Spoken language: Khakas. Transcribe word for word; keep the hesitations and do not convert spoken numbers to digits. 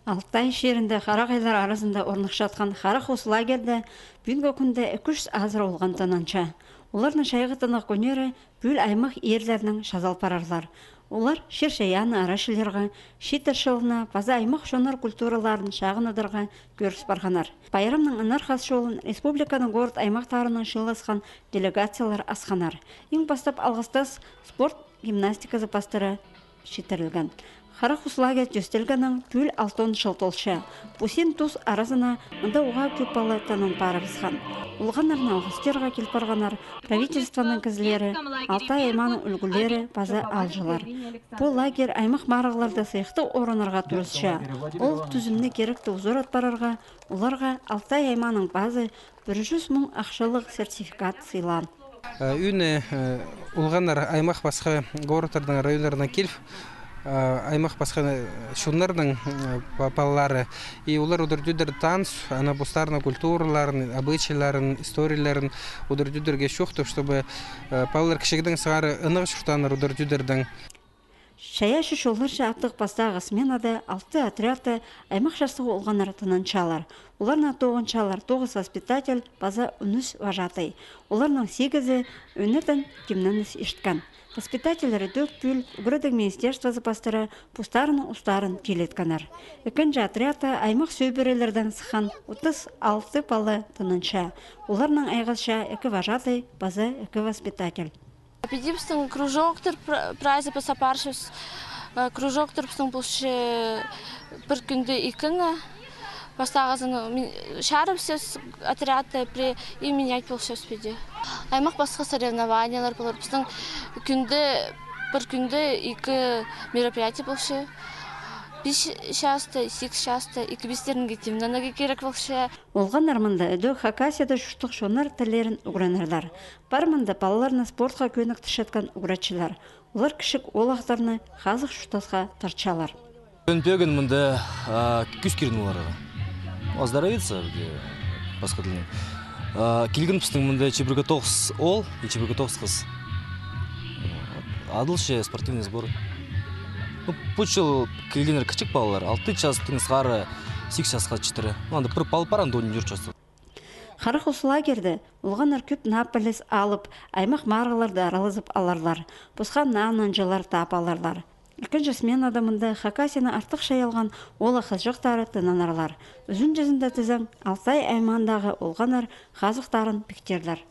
Алтай чирінде харағайлар аразында орныхчатхан Хара хус лагерьде пӱӱнгі кӱнде ікі чӱс азыра олған тынанча. Оларның чайғыттығ кӱннері пӱӱл аймах иирлерінең чазал парарлар. Олар чир-чайаанны арачылирға, чииттер чылына паза аймах чоннар культураларын чағындырарға кӧріс парғаннар. Пайрамның аннаңар хас чолын республиканың город-аймахтарынаң чыылысхан делегациялар асханнар. Иң пастап алғыстас спорт гимнастиказы пастыра читірілген. Хара хус лагерь тӧстелгеннең пӱӱл алтон чыл толча. Пу син тус аразына мында уғаа кӧп пала тынан парыбысхан. Олғаннарны алғыстирға кил парғаннар правительствоның кізілері, Алтай аймааның ӱлгӱлері паза аалҷылар. Пу лагерь аймах марығларда сыйыхтығ орыннарға турысча. Ол тӱзімні киректі узарат парарға, оларға Алтай аймааның пазы пір чӱс муң ахчалығ сертификат сыйлаан. Э, ӱні, э, олғаннар аймах пасха городтардаң, районнардаң киліп, э, аймах пасха, э, чоннарның, э, па-, палалары. И олар удур-тӧдір таныс, ана постарының культураларын, обычайларын, историяларын удур-тӧдірге чоохтап, чтобы, э, палалар кічігдең сығара ынағ чуртааннар удур-тӧдірдең. Чайаачы чолларча аттығ пастағы сменада алты отрядта аймах частығ олғаннар тынанчалар. Оларнаң тоғынчалар тоғыс воспитатель паза он ӱс вожатый. Оларның сигізі ӧнетін тимненіс ирткен. Воспитательлер ідӧк пӱӱл ӱгредіг министерствозы пастыра постарының устарын тилеткеннер. Ікінҷі отрядта аймах сӧбірелердең сыххан отыс алты пала тынанча. Оларнаң айғасча ікі вожатый паза ікі воспитатель. Піди пістің кружоктар пра-, прайзы піс апарчабыс. Э, кружоктар пістің полча пір кӱнде ікі ла. Пастағызын ми-, чарыбысчабыс отрядта пірее и менять полчабыс піди. Аймах пасха соревнованиелер полар. Пістің кӱнде, пір кӱнде ікі мероприятие полча. Пис часта, сигіс часта, ікі пистерінге тимненерге кирек полча. Олғаннар мында ідӧк Хакасияда чуртах чоннар тіллерін ӱгренерлер. Пар мында палаларны спортха кӧніктірчеткен ӱгретчілер. Олар кічіг оолахтарны хазых чуртасха тартчалар. Пӧгін мында, а, кӱс кирен оларға. Оздоровиться, пасха тілінең. А, килген пістің мында чибіргі тоғыс оол и чибіргі тоғыс хыс. Адалча спортивный сбор. Ну, пу чыл килгеннер кічіг палалар, алты частаң сығара сигіс часта читіре. Ну, анда пір пал пар, анда ойнап чӧрче. Хара хус лагерьде олғаннар кӧп наа піліс алып, аймах марығларда аралазып аларлар. Пасха наа нанҷылар таап аларлар. Ікінҷі сменада мында Хакасияны артых чайалған оолах-хызыҷахтары тынанарлар. Ӱзінҷізінде тізең, Алтай аймаандағы олғаннар хазыхтарын пиктерлер.